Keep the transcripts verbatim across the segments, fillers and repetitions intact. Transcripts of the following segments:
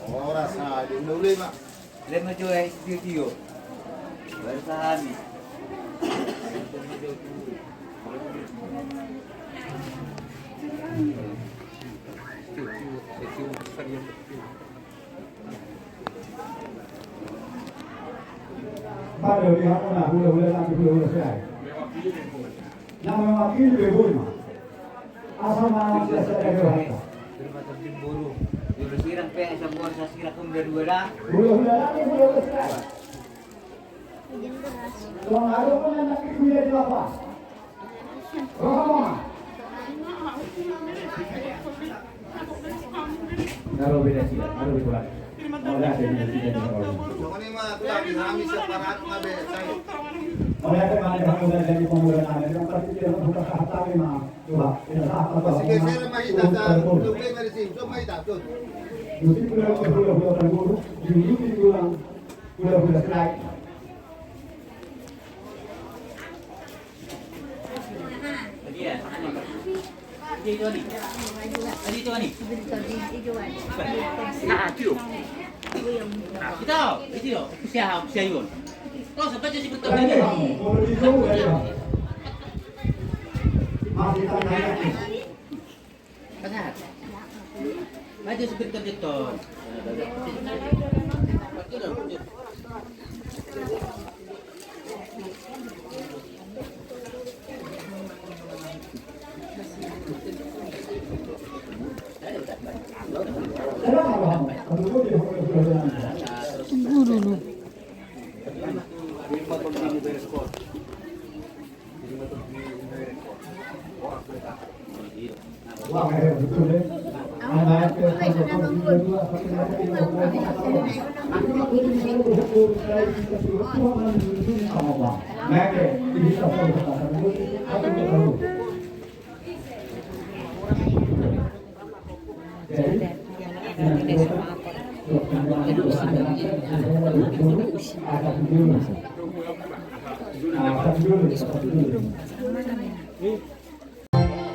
Ora sa di uli ma. Lema jo ai studio. Baru sahami. Pada lihat mana hula-hula lagi hula-hula saya. Nama wakil bebul ma. Asa manang sasada do hata. Terima kasih guru. Juru sirang pe asa buat sasira kum dua dua dah. Hula-hula lagi hula-hula sirang. Tuang aro pun anak itu dia di lapas. Roha mama. Naro beda sih, naro beda. Mauliate ma di hami separat na be sai. Mauliate ma di hami na jadi pemuda nami. Yang pasti dia buka hata lima. Coba, kita sapa. Masih geser ma hita, ta. Coba ma di sini, coba ma hita, coba. Musik hula-hula, hula-hula, hula-hula, hula-hula, hula-hula, hula-hula.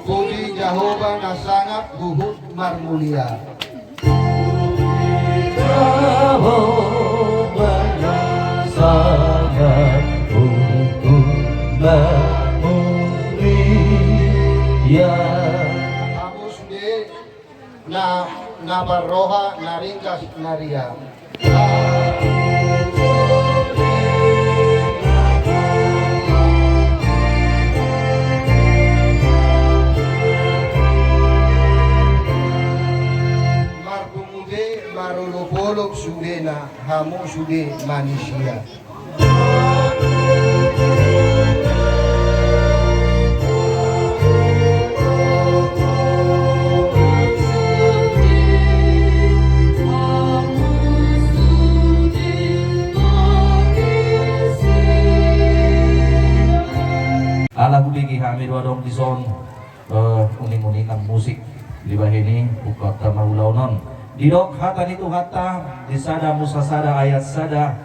Puji Jahowa na sangap huhut marmulia. Jahowa na sangap huhut marmulia. Hamu sude na, na parroha, na ringgas, na riang. Marpungu be, marolopolop sudena, hamu sude manisia. Ala hubege hami do adong dison, eh, uning-uningan musik dibahen i, buka hata marulaon on. Didok hata ni Tuhanta, di Sada Musa sada ayat sada,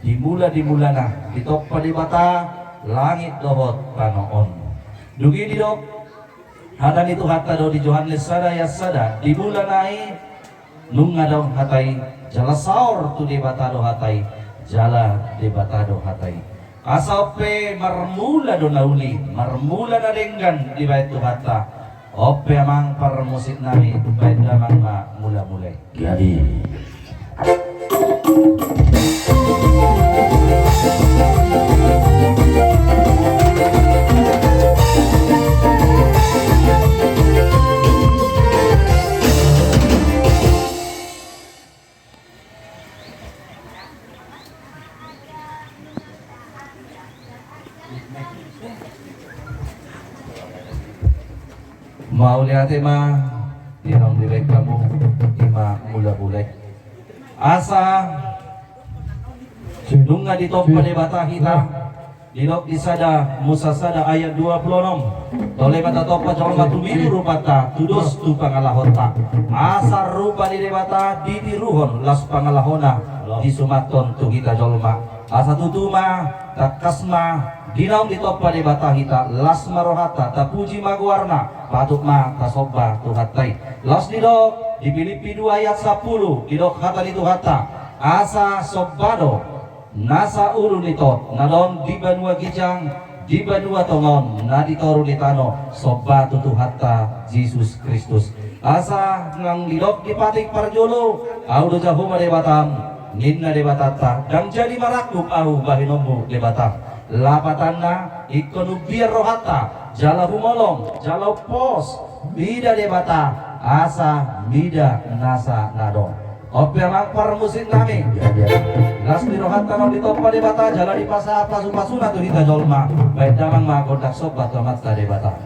di mula-di mulana ditompa Debata langit dohot tano on. Dung i didok hata ni Tuhanta do di Johannes sada ayat sada, di mulana i nunga adong hata i, jala saor tu Debata do hata i, jala Debata do hata i. Asa on pe marmula do na uli, marmula na denggan dibahen Tuhanta. On pe amang parmusik nami, bahen damang ma mula-mula i. Jadi. Mauliate ma di naung dibaen hamu, ima mula-mula i. Asa nunga ditompa Debata hita, didok di sada Musa sada ayat dua pulu onom: Tole ma tatompa jolma tumiru rupanta, tudos tu pangalahonta. Asa rupa ni Debata ditiruhon, las pangalahona disumathon tu hita jolma. Asa tutu ma, tangkas ma, di naung ditompa Debata hita, las ma rohanta, tapuji ma goarna, patut ma tasomba Tuhanta i. Laos didok di Pilippi dua ayat sampulu, didok hata ni Tuhanta: Asa somba do nasa ulu ni tot na adong di banua ginjang, di banua tonga on, na di toru ni tano, somba tu Tuhanta Jesus Kristus. Asa nang didok di patik parjolo: Ahu do Jahowa Debatam, ninna Debatanta, ndang jadi marangkup Ahu bahenonmu Debatam. Lapatanna, ingkon umbiar rohanta, jala humolong, jala umpos, mida Debata, asa mida nasa na adong. On pe amang parmusik nami. Las ni rohanta naung ditompa Debata, jala dipasahat pasu-pasuna tu hita jolma. Baen damang ma gondang somba tu Amanta Debata.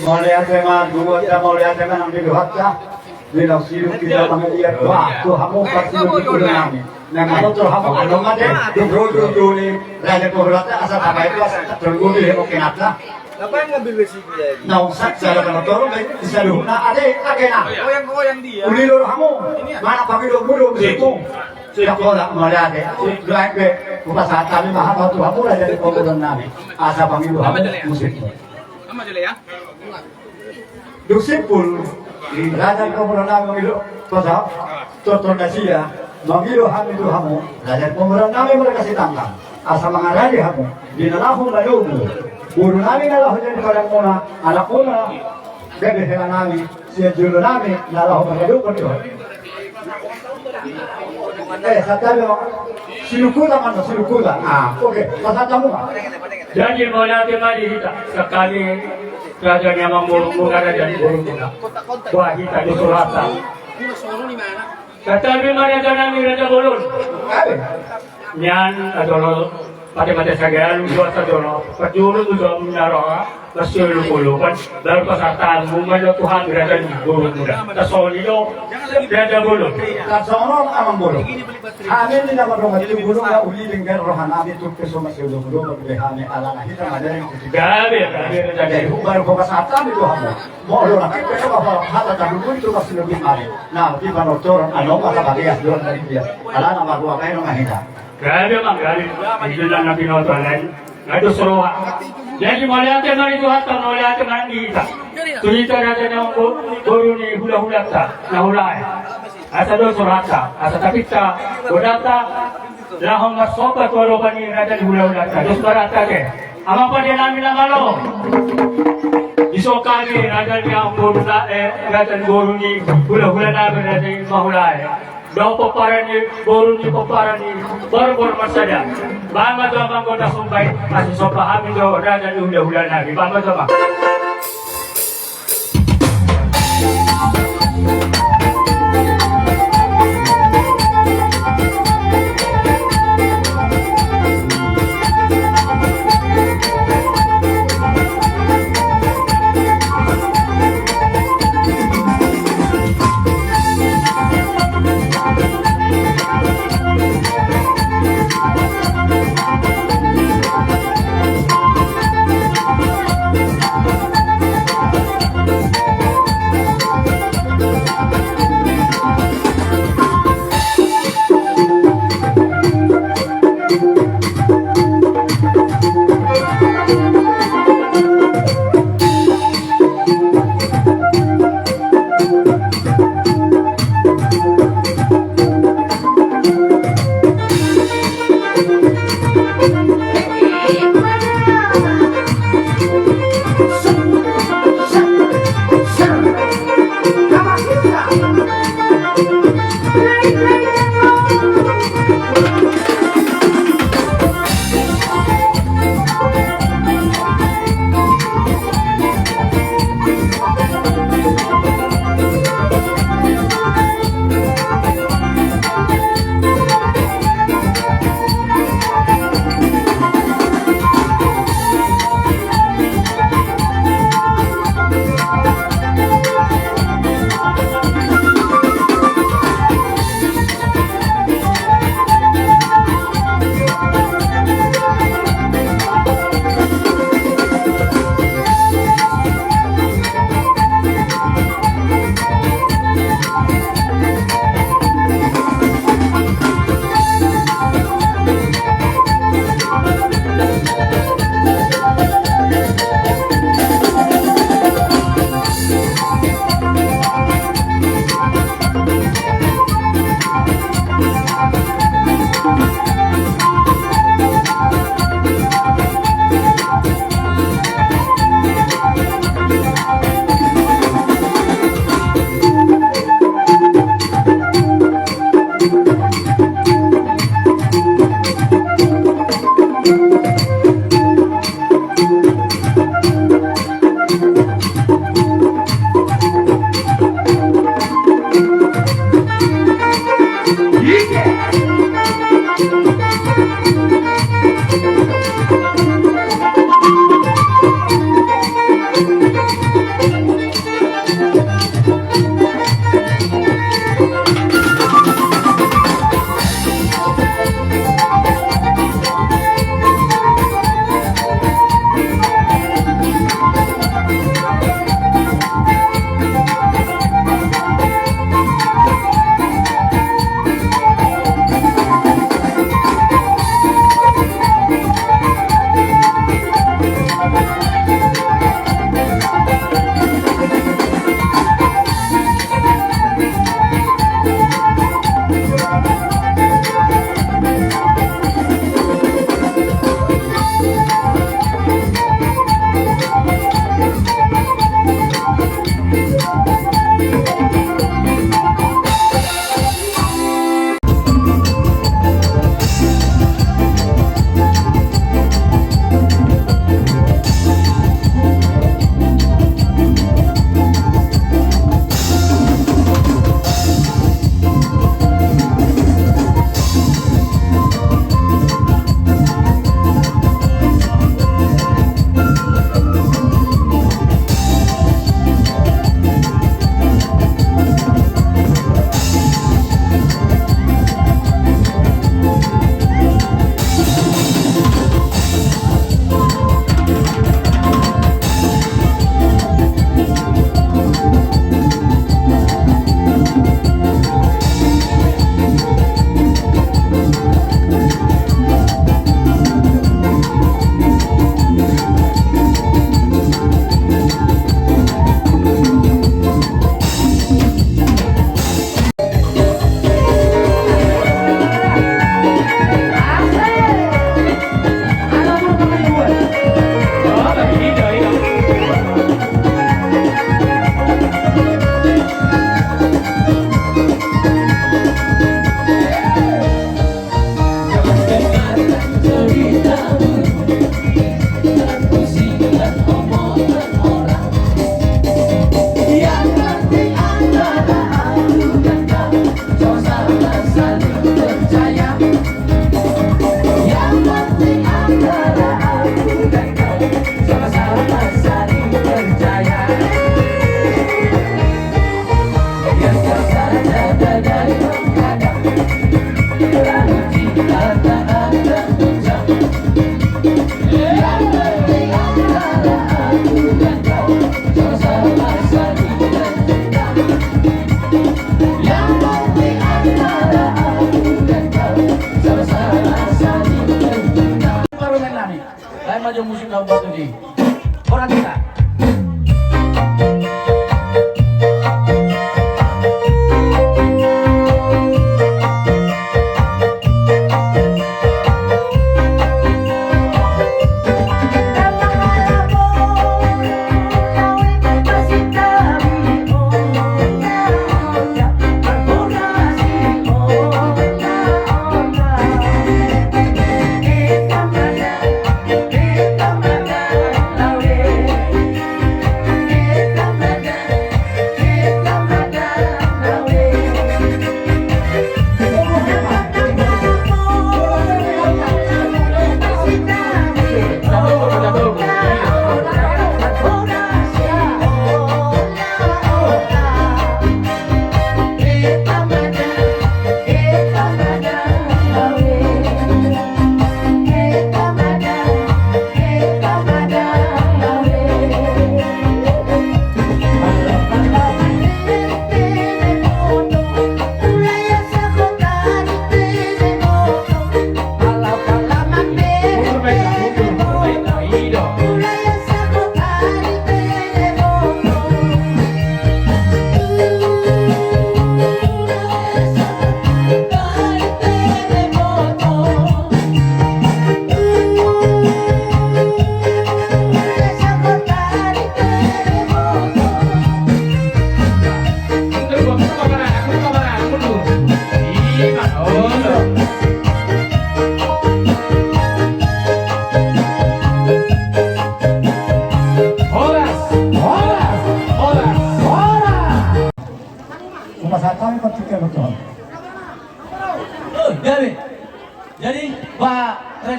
Mauliate ma, Tuhan, mauliate ma nang di Tuhanta. Di na sidung kita mangaliat, wah, tu hamu parsidung di ulu nami. Nang mamotor hamu, anu mate, duduk, duduk, duduk, ni, raja pohorata, asal apa itu, asal terguni, oke, nata. Ngapain ngambil besi dia ini? Naung saksa, ada kena torong, baik, bisa dulu, nah, ada, ada, nah. Goyang-goyang dia. Uli lor hamu, mana pangido-ido, besi itu. Tidak boleh, mauliate. Doain be, kupasahat kami, maha, tu hamu, raja di pohorata nami. Asal pangido hamu, musik. Sama aja, ya. Dung simpul, di raja ni pamoruon nami mangido, pasa, tortor na sia, mangido hami tu hamu, raja ni pamoruon nami marga Sitanggang. Asa mangaradi hamu, di na laho manogu, boru nami na laho jadi padanmuna, anakmuna, gabe hela nami, sian jolo nami, na laho manogu, Eh, santabi ma. Sinukuta ma, sinukuta. Ah, oke, pasahat hamu ma. Jadi, mauliate ma di hita, sakali raja ni amangborumuna, raja ni borumuna. Buat hita di surata. Santabi ma raja nami, raja bolon. Nian, adolo. Pate-pate sagal, dua sajono, pajulu tu jom nyaroa, masih lu puluh kan, lalu pasar tamu, mana Tuhan berada di guru muda. Tasoli do, berada bulu. Tasoli amang bulu. Hami ni nama rumah itu bulu, nggak uli dengan roh hami tu ke semua siulu bulu, bulu hami ala na hita madari. Gabe, gabe, gabe. Jadi, baru fokus hatam itu hami. Molo na kita coba hata tadulu itu masih lebih mari. Nah, di panotoran, ano, mata bagias, dua dari dia. Ala nama gua kayak nggak hita. Gabe ma, gabe. Ijinna na binoto lain. Nga dos roha. Jadi mauliate ma di Tuhanta, mauliate ma di hita. Tu hita raja ni amangboru ni hulahulanta na hula i. Asa dos rohanta, asa tapinta godangta. Laho marsomba tu adopan ni raja ni hulahulanta. Dos barata ke. Amang pande nami na malo. Iso kami raja ni amangboru na, eh, raja ni boru ni hulahula nami, raja ni mahula i. Dao pomparan ni boru ni pomparan ni borbor marsada. Bahen ma tu amang gondang somba i, asa somba hami tu raja ni hulahula nami. Bahen ma tu amang.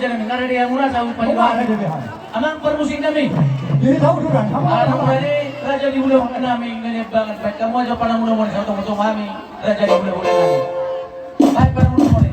Nunga rade hamu na saut panimaon. Amang parmusik nami. Alai raja ni hulahula nami, na niambangan, baen hamu aja panamuna muna saut, tongtong hami raja ni hulahula nami. Baen panamuna muna.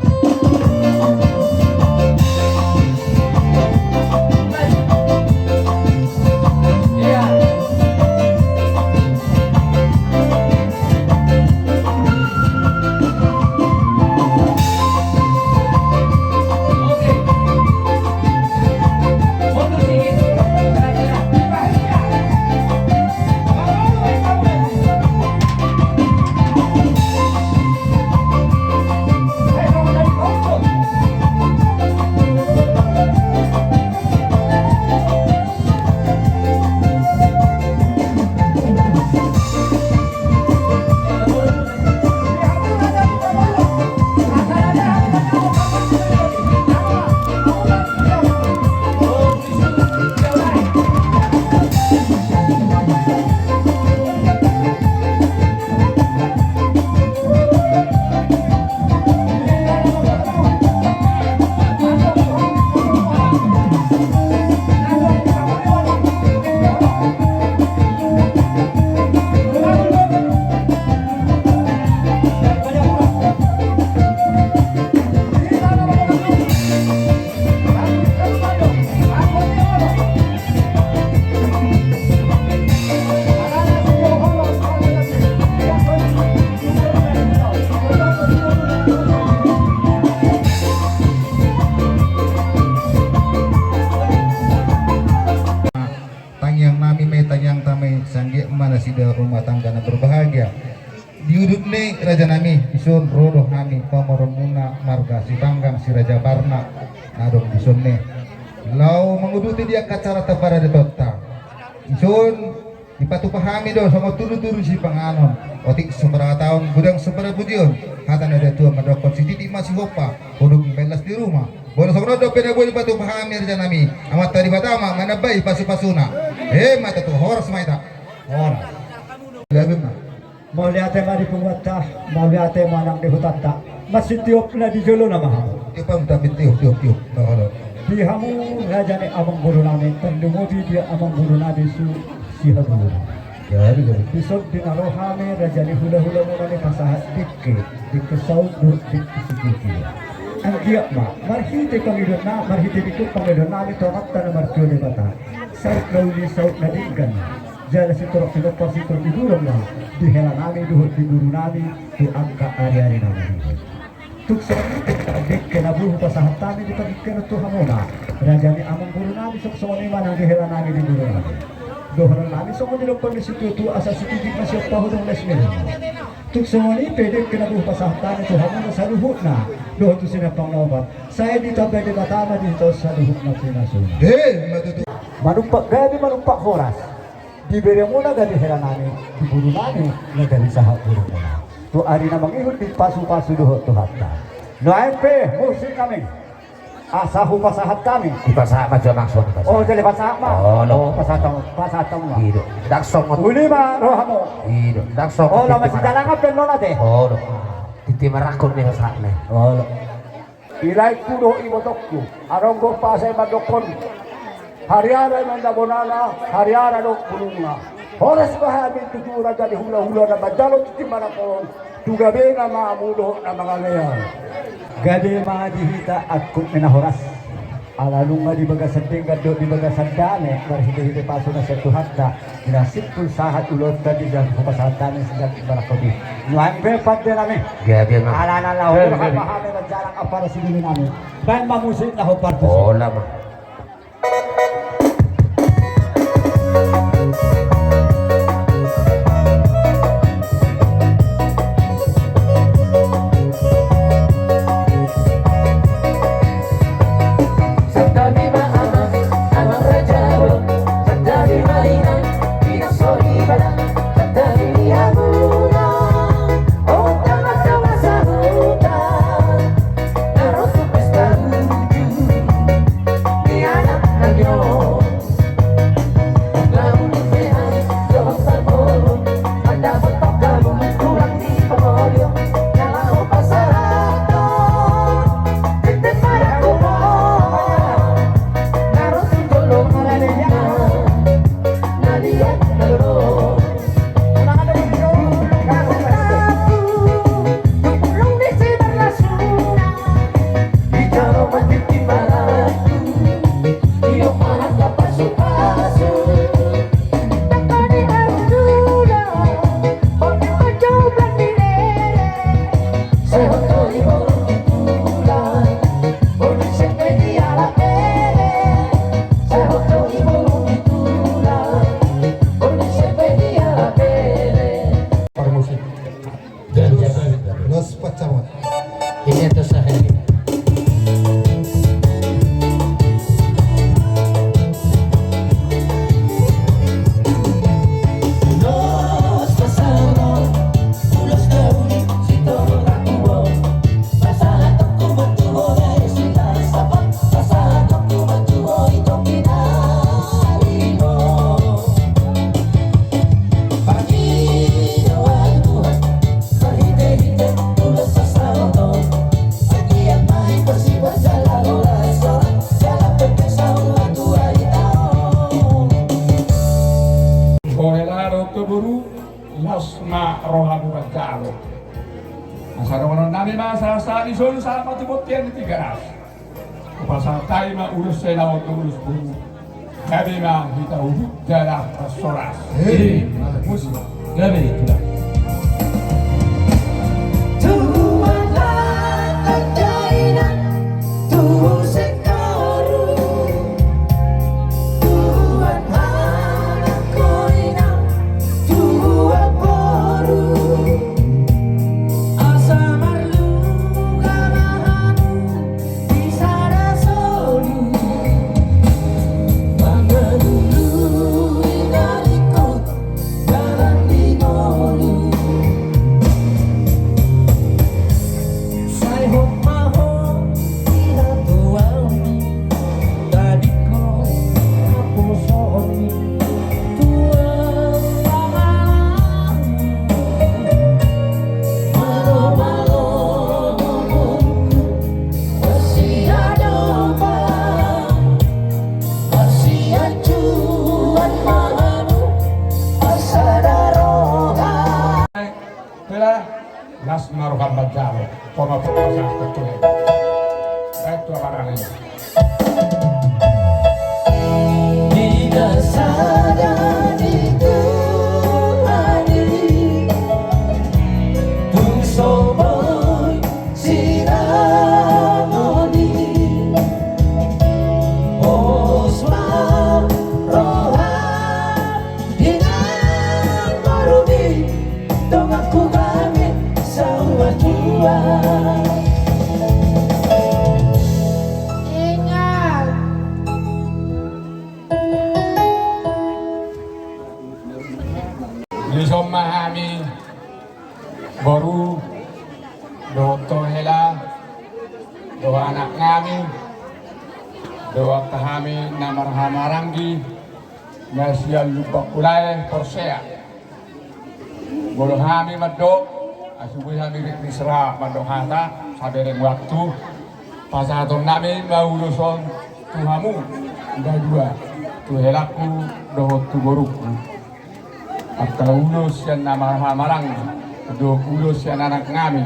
Tangiang nami ma i, tangiangta ma i, sai anggiat ma nasida rumah tangga na berbahagia. Di udut ni raja nami, dison ro do hami pamoruonmuna marga Sipanggang si Raja Barna na adong dison i. Laho manguduti di angka acara taparade tonta. Dison dipatupa hami do songon tudutudu sipanganon, otik so parhataon, godang so parapujion. Hata ni natuatua mandokkon, sititi ma sihompa, huduk ma las di ruma. Molo songon on dope na boi dipatupa hami raja nami, Amanta Debata ma manambai pasupasuna. Emma tutu, horas ma hita. Horas. Gabe ma. Mauliate ma di punguanta, mauliate ma nang di hutanta. Masitiop na di jolona ma hamu. Tiop hamu, tapi tiop, tiop, tiop. Di hamu raja ni amangboru nami, tarlumobi di amangboru nami si Sihabulungan. Dison di na ro hami raja ni hulahulamuna, dipasahat dengke, dengke saut dohot dengke sititi. Anggiat ma marhite pangidoan na, marhite dengke pangidoan nami tu Amanta na martua Debata, saut na uli, saut na denggan, jala sitorop pinompar, sitorop idurang ma di hela nami dohot di boru nami tu angka ariari na marhite. Tung songon i pe dengke na boi hupasahat hami di pangkingkeon tu hamuna raja ni amangboru nami, songon i ma nang di hela nami di boru nami. Dohonon nami songon didokkon ni situatua, asa sititi ma sihompa, huduk ma las di ruma. Tung songon i pe dengke na boi hupasahat hami tu hamuna saluhutna dohot tu sian pangalopat, sai ditambai Debata ma di hita on saluhutna pinasuna. Emma tutu. Manumpak gabe, manumpak horas. Diberemuna gabe hela nami, di boru nami na gabe sahat borumuna. Tu ari na mangihut di pasupasu dohot Tuhanta. Nuaeng pe musik nami, asa hupasahat hami. Dipasahat ma jo langsung, dipasahat. Oh, jadi pasahat ma. Olo. Oh, pasahat hamu, pasahat hamu ma. I do. Ndang songon. Uli ma rohamu. I do. Ndang songon. Olo, masih jalangan pe nona te. Olo. Titi marangkut ni pasahat ni. Olo. Di laengku dohot ibotongku, adong do pasa i mandokkon: Hariara i ma inda bonana, hariara do bulungna. Horas ma hami tutu raja ni hulahula na manjalo tintin marangkon, tu gabena ma hamu dohot na mangalean. Gabe ma di hita angkup ni na horas. Ala nunga di bagasan denggan dohot di bagasan dame, marhitehite pasu na sian Tuhanta, di na simpul sahat ulaonta di na hupasahat hami sian tintin marangkon i. Nuaeng pe pande nami. Gabe ma. Alana laho. Gabe, gabe. Hami manjalang ampara sidili nami. Baen ma musik na hombar tusi. Olo ma. Santabi ma amang, amang raja bolon, santabi ma inang, inang soripada, santabi ma hamuna, on tama-tama sahuta, na ro tu pesta uju ni anak nami on. Lalu ni sehat Las ma rohamu manjalo. Asa dohonon nami ma sahat-sahat ni solu sahat ma tu bontean ni Tigaras. Hupasahat hami ma ulos sian ahu tu ulos boru. Gabe ma hita hubut jala marsoras. Hei, musik. Gabe, Tulang. Tuhan anak kainan, Tuhan sekaru. Tuhan anak kainan, Tuhan boru. Asa marluga ma hamu di sada solu. Mangalului na ringkot dalan di ngolu. Sai hot ma ho di hatuaon, tadingkon haposoon. Tulang pangalaman. Malo-malo ngomongku, marsiadopan, marsianjuan ma hamu, marsada roha. Hela, las ma roham manjalo. Poma poma sa ketua. Ketua barang ini. Di na sada ni Tuhan i, tung so boi sidamoni. Pos ma roha di na marudi, donganku gabe saur matua. Ingat. Dison ma hami boru, dohot ho hela, dohot anak nami, dohot hami na marhahamaranggi, na sian Lumban Kulae Porsea. Molo hami mandok, asa boi hami rikrik sera mandok hata, sabereng waktu, pasahaton nami ma ulos on tu hamu, na dua, tu helangku, dohot tu borungku. Angka ulos sian na marhahamaranggi, dohot ulos sian anak nami,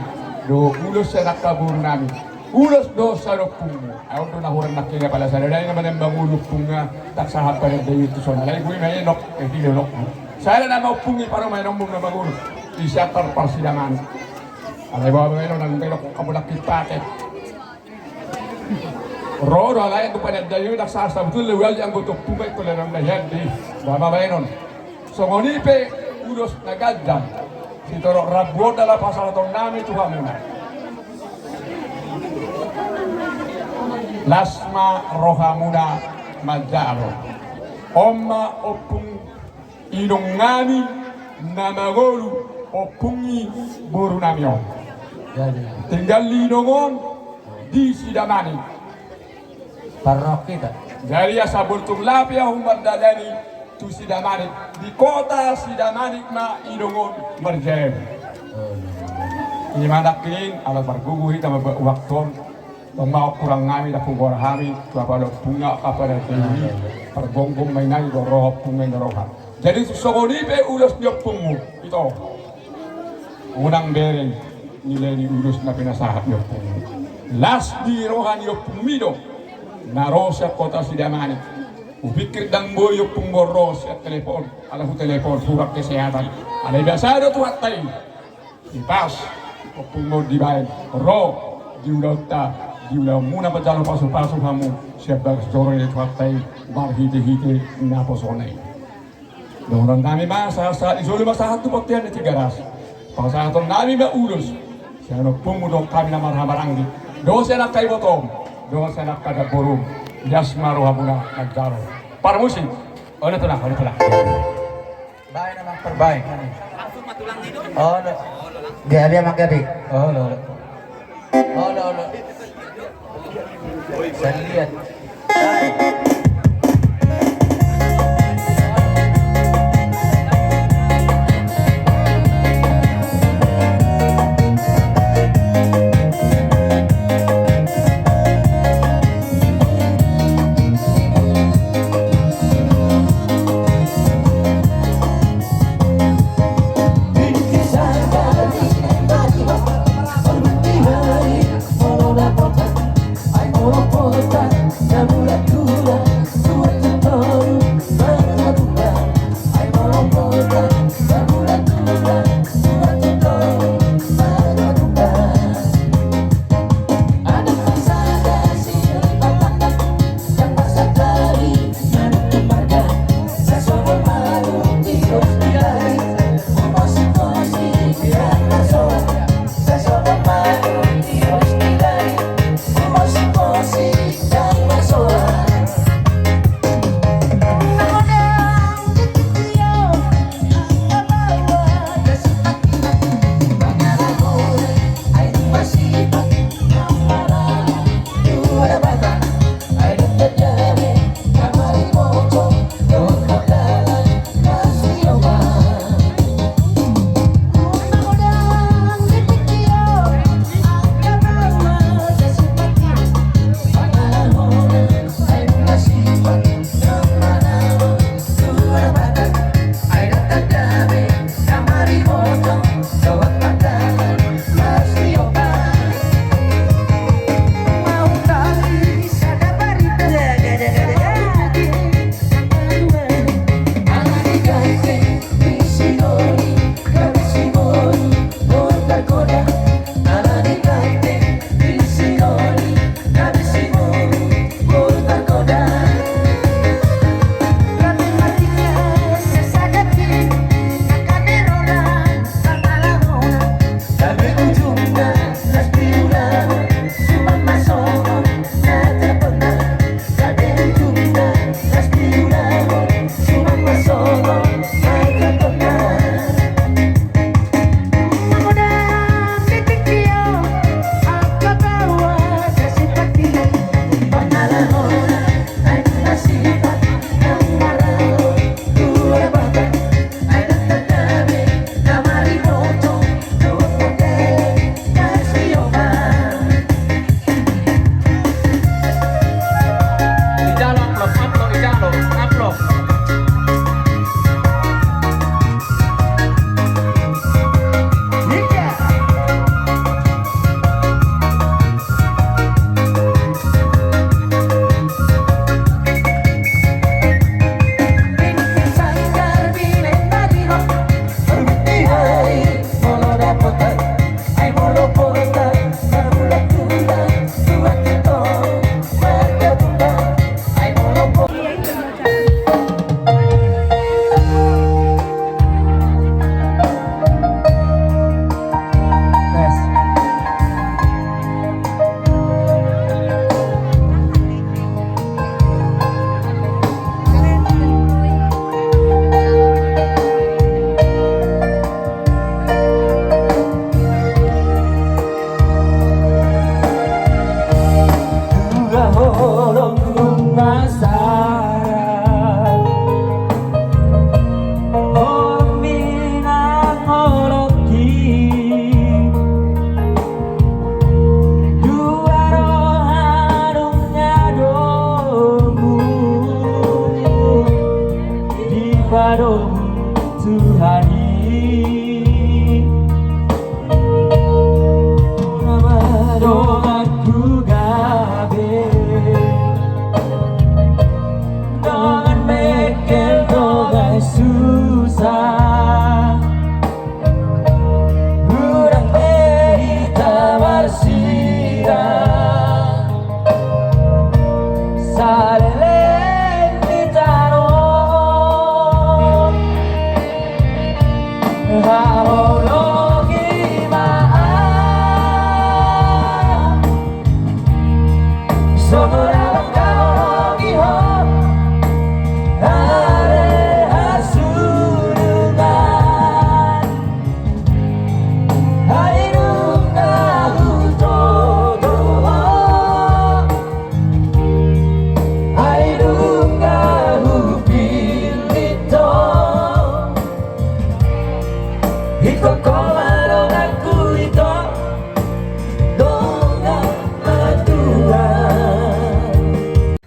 dohot ulos sian angka boru nami. Ulos do sada ompungmu. Ahu do na hurang nangkin apala sada dai na manembang ulu ompungna, tak sahat badan dai tu sona lai bui ma enok, eh, di lelok. Sada nama ompung i parumaenonmu na mangolu. Di sian tar parsidamani. Alai bawa baenon nang belok kamu laki paket. Ro do alai tu padan dai tak sahat sabutulna uali anggo tu ompung baik tu lerang dai handi. Bawa baenon. Songon i pe ulos na ganjang. Sitorop rambu on do ala pasahaton nami tu hamuna. Las ma rohamuna manjalo. On ma ompung inong nami na mangolu, ompung ni boru nami on. Jadi. Tinggal ni inong on di Sidamanik. Parrok hita. Jadi asa bultung lape ahu mardalani tu Sidamanik, di kota Sidamanik ma inong on marjabu. Oh, iya. Ima nangkin ala pargogo hita mambahen waktu on. Tong ma hurang nami, dapung goar hami tu apala ompungna, apala dai i, pargomgom ma i nai do roha ompungna i na roha. Jadi songon i pe ulos ni ompungmu ito. Unang bereng nilai ni ulos na pinasahat ni ompungmu. Las di roha ni ompungmi do na ro sian kota Sidamanik. Hupikir ndang boi ompungmu ro sian telepon, ala hutelepon, surat kesehatan. Alai biasa do Tuhanta i. Di pas ompungmu on dibaen ro di ulaonta, di ulaonmuna manjalo pasupasu hamu sian bagas joro ni Tuhanta i marhitehite naposona i. Dohonon nami ma sahat-sahat ni solu ma sahat tu bontean ni Tigaras. Pasahaton nami ma ulos sian ompungmu dohot hami na marhahamaranggi, dohot sian angka ibotom, dohot sian angka namborum. Las ma rohamuna manjalo. Parmusik. Olo Tulang, olo Tulang. Baen amang parbaen. Olo. Gabe amang gabe. Olo, olo. Olo, olo. Salian.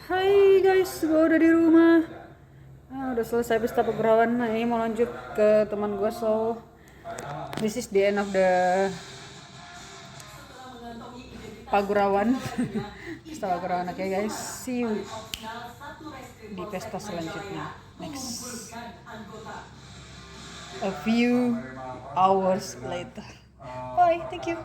Hai guys, gua udah di rumah. Ah, udah selesai pesta pagurawan. Nah, ini mau lanjut ke teman gua, so this is the end of the pagurawan. Pesta pagurawan, oke guys, see you di pesta selanjutnya. Next. A few hours later. Bye, thank you.